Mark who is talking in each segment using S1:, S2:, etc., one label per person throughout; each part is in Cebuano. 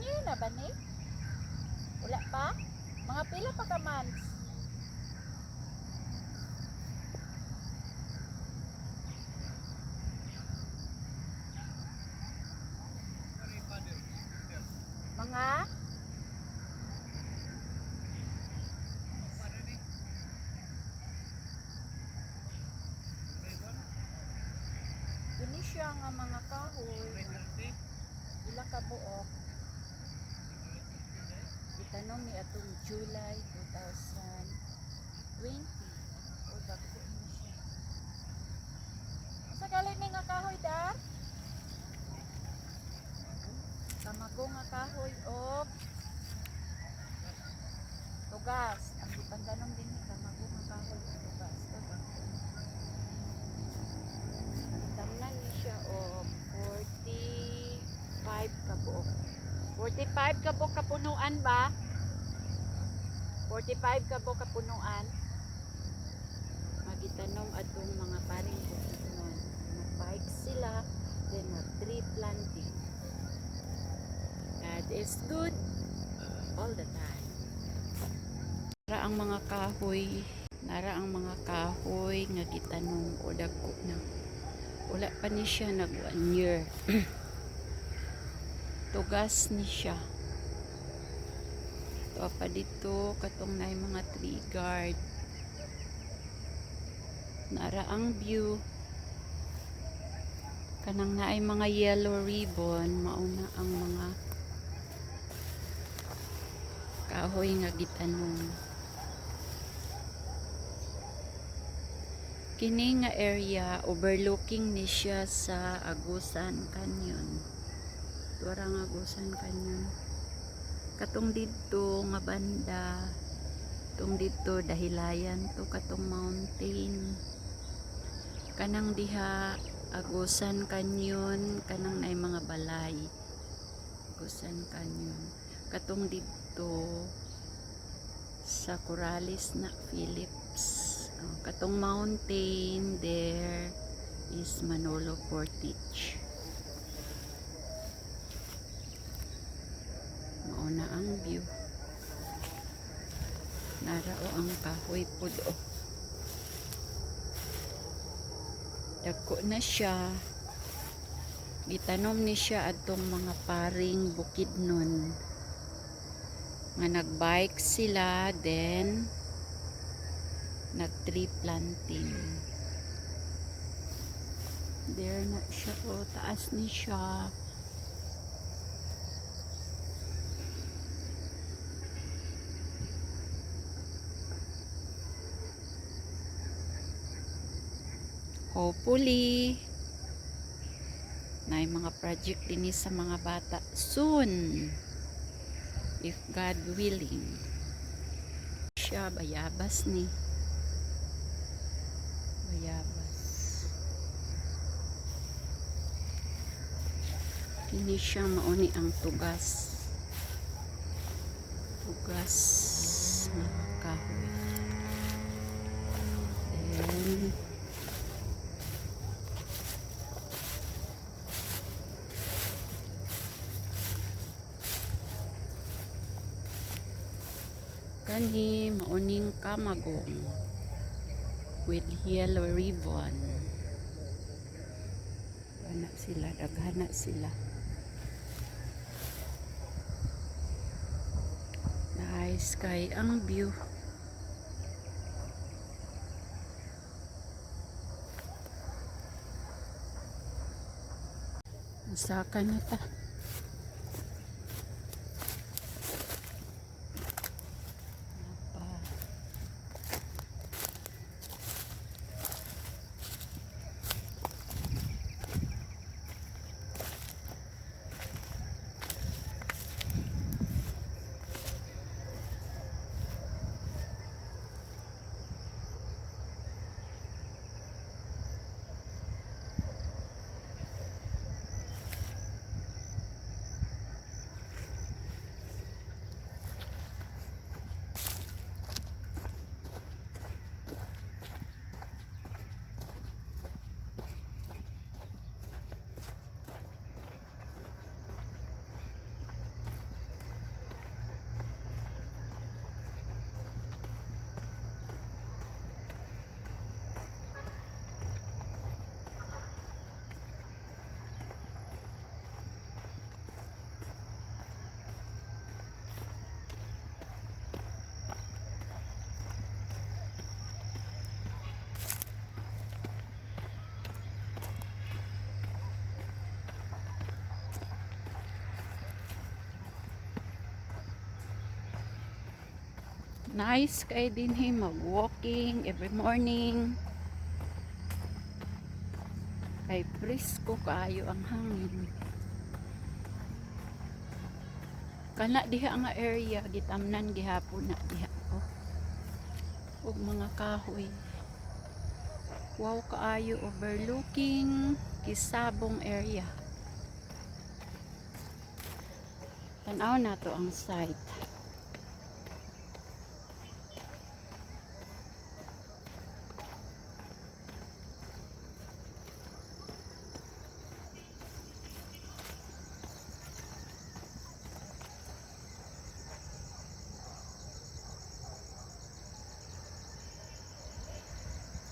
S1: 1 year na ba ni? Wala pa? Mga pila pa ka months? Mga kini siya nga mga kahoy, pila ka buok gitanom ni atong July 2020 o dagko ni siya. Unsa gali ni nga kahoy dar? Kamago nga kahoy og tugas. Ang gipandanom din ni kamago nga kahoy og tugas. O dagko. Tamnan ni siya og 45 ka buok. 45 ka buok kapunuan ba? 45 ka buok kapunuan. Magitanom atong mga paring bukidnon. Nag-bike sila, then nag-tree planting. God is good all the time. Nara ang mga kahoy, nara ang mga kahoy nga gitanom o dagko na. Wala pa ni siya nag 1 year. Tugas ni siya. To pa dito katong nay mga tree guard. Nara ang view. Kanang naay mga yellow ribbon, mauna ang mga kahoy nga gitanom. Kini nga area, overlooking ni siya sa Agusan Canyon. Tuara nga Agusan Canyon. Katong didto nga banda, tong didto Dahilayan to katong mountain. Kanang diha Agusan Canyon, kanang naay mga balay. Agusan Canyon. Katong didto sa Corrales na Phillips. Oh, katong mountain there is Manolo Fortich. Mauna ang view. Narao ang kahoy pud oh. Dagko na siya. Gitanom ni siya adtong mga paring Bukidnon. Nga nagbike sila, then nag tree planting. There na siya oh, taas ni siya. Hopefully, na mga project din sa mga bata soon. If God willing. Siya, bayabas ni. Bayabas. Kini siya mauni ang tugas. Tugas na kahoy. Then, kani mauning kamagong with yellow ribbon. Ana sila, daghana sila. Nice kay ang view. Saka na ta. Pa. Nice kay dinhi mag-walking every morning. Kay presko kaayo ang hangin. Kana diha nga area, gitamnan gihapon na diha, oh. Ug mga kahoy. Wow kaayo, overlooking Kisabong area. Tan-aw nato ang site.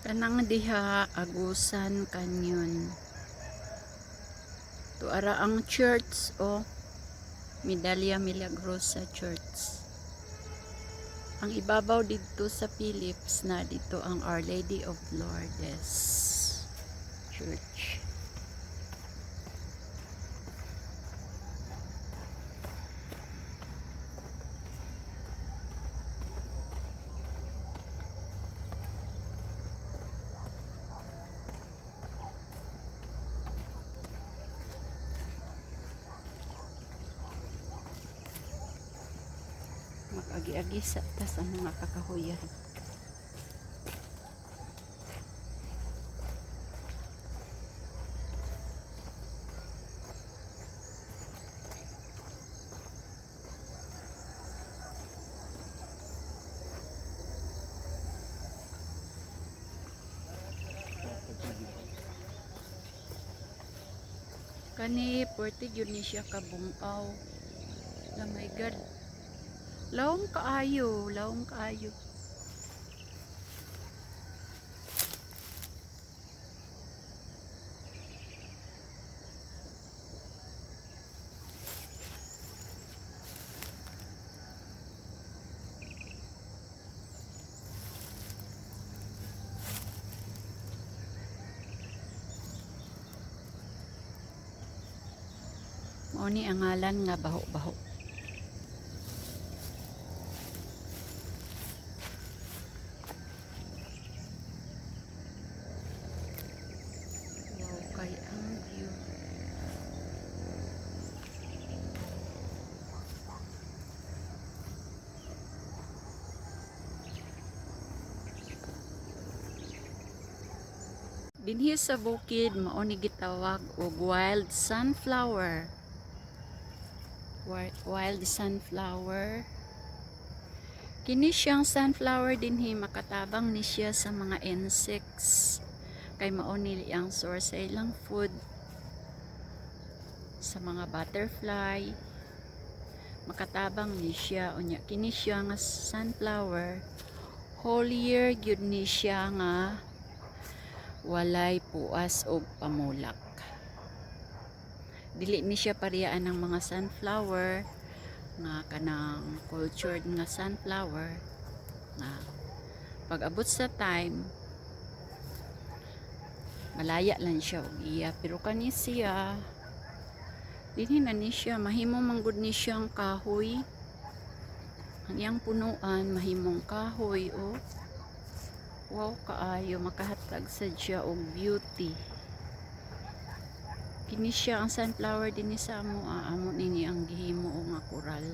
S1: Kanang diha, Agusan Canyon. Tuara ang church o Medalla Milagrosa Church. Ang ibabaw didto sa Philips na dito ang Our Lady of Lourdes Church. Mag-agi-agi sa tas ang mga kakahuyan. Kani puwerte gyud ni siya kabung-aw. Oh my God. Lawom kaayo, lawom kaayo. Mao ni ang ngalan nga baho-baho. Wow kay ang view. Dinhi sa bukid, mao ni gitawag og wild sunflower. Wild sunflower. Kini siyang sunflower dinhi, makatabang ni siya sa mga insects kay mao ni ang source sa ilang food, sa mga butterfly makatabang ni siya. Unya kini siya nga sunflower, whole year gyud ni siya nga walay puas og pamulak. Dili ni siya parehas ng mga sunflower nga kanang cultured nga sunflower nga pag abot sa time malaya lang siya og iya. Pero kani siya, dinhi na ni siya, mahimo man gud ni siyang kahoy. Ang iyang punuan mahimong kahoy, oh. Wow kaayo, makahatag sad siya og beauty. Kini siya ang sunflower dinhi sa amo, ah, amo nini ang gihimo og nga koral.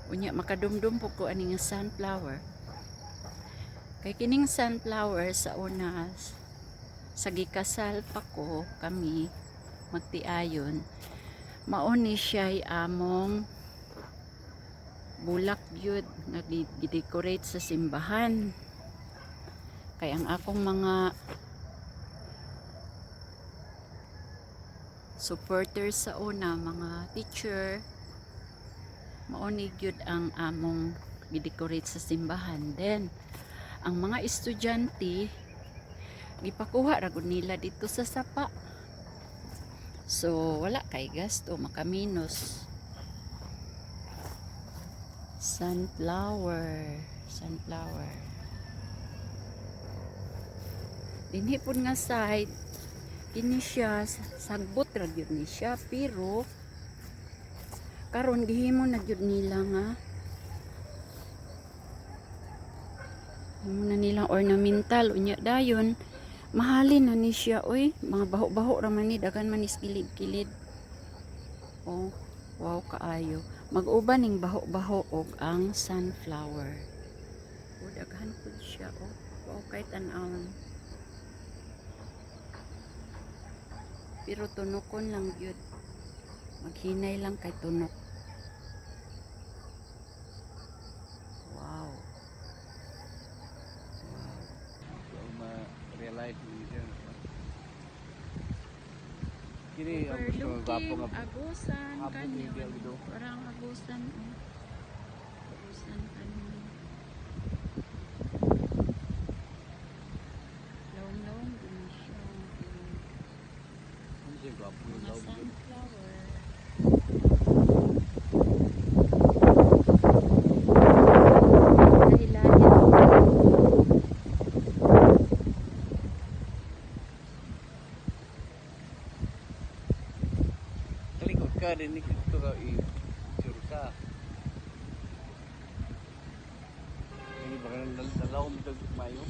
S1: Unya makadumdum po ko ani nga sunflower kay kining sunflower sa una, sa gikasal pa ko, kami magtiayon, mao ni siya among bulak gyud nga gi-decorate sa simbahan kay ang akong mga supporters sa una, mga teacher, mao ni gyud ang among gi-decorate sa simbahan. Then ang mga estudyante, gipakuha ra gud nila dito sa sapa, so wala kay gasto, makaminos. Sunflower, sunflower. Dinhi pud nga side, kini siya sagbot ra gyud ni siya, pero karon gihimo na gyud nila nga Mao na nilang ornamental. Unya dayon mahalin na ni siya, oy. Mga baho-baho ra man ni, daghan man ni sa kilid-kilid. Oh, wow kaayo. Mag-uban ning baho-baho og ang sunflower. Oh, daghan pud siya, oh. Wow kay tan-awon. Pero tunokon lang gyud. Maghinay lang kay tunok. Wow. Wow.
S2: So, ma-realize ni siya. Kini ang gusto nga gwapo nga
S1: Agusan
S2: habog
S1: Canyon.
S2: ni Biel.
S1: Parang Agusan, oh. Agusan Canyon. Lawom-lawom din siya.
S2: Ano siya gwapo
S1: Mga
S2: yung lawom yun.
S1: sunflower. Dahilayan.
S2: Talikod ka din ni ito ka i-picture ka. Ini baka nalawom ito mayo.